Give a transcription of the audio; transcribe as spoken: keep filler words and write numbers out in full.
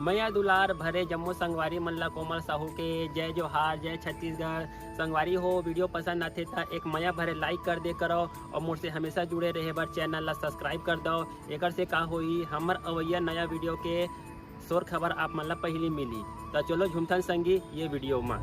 मया दुलार भरे जम्मो संगवारी मन ला कोमल साहू के जय जोहार, जय छत्तीसगढ़। संगवारी हो, वीडियो पसंद आथे त एक मया भरे लाइक कर दे करो और मोर से हमेशा जुड़े रहे बर चैनल ला सब्सक्राइब कर दो। एकर से का होई, हमर अवैया नया वीडियो के शोर खबर आप मन ला पहली मिली। त चलो झूमथन संगी ये वीडियो मा।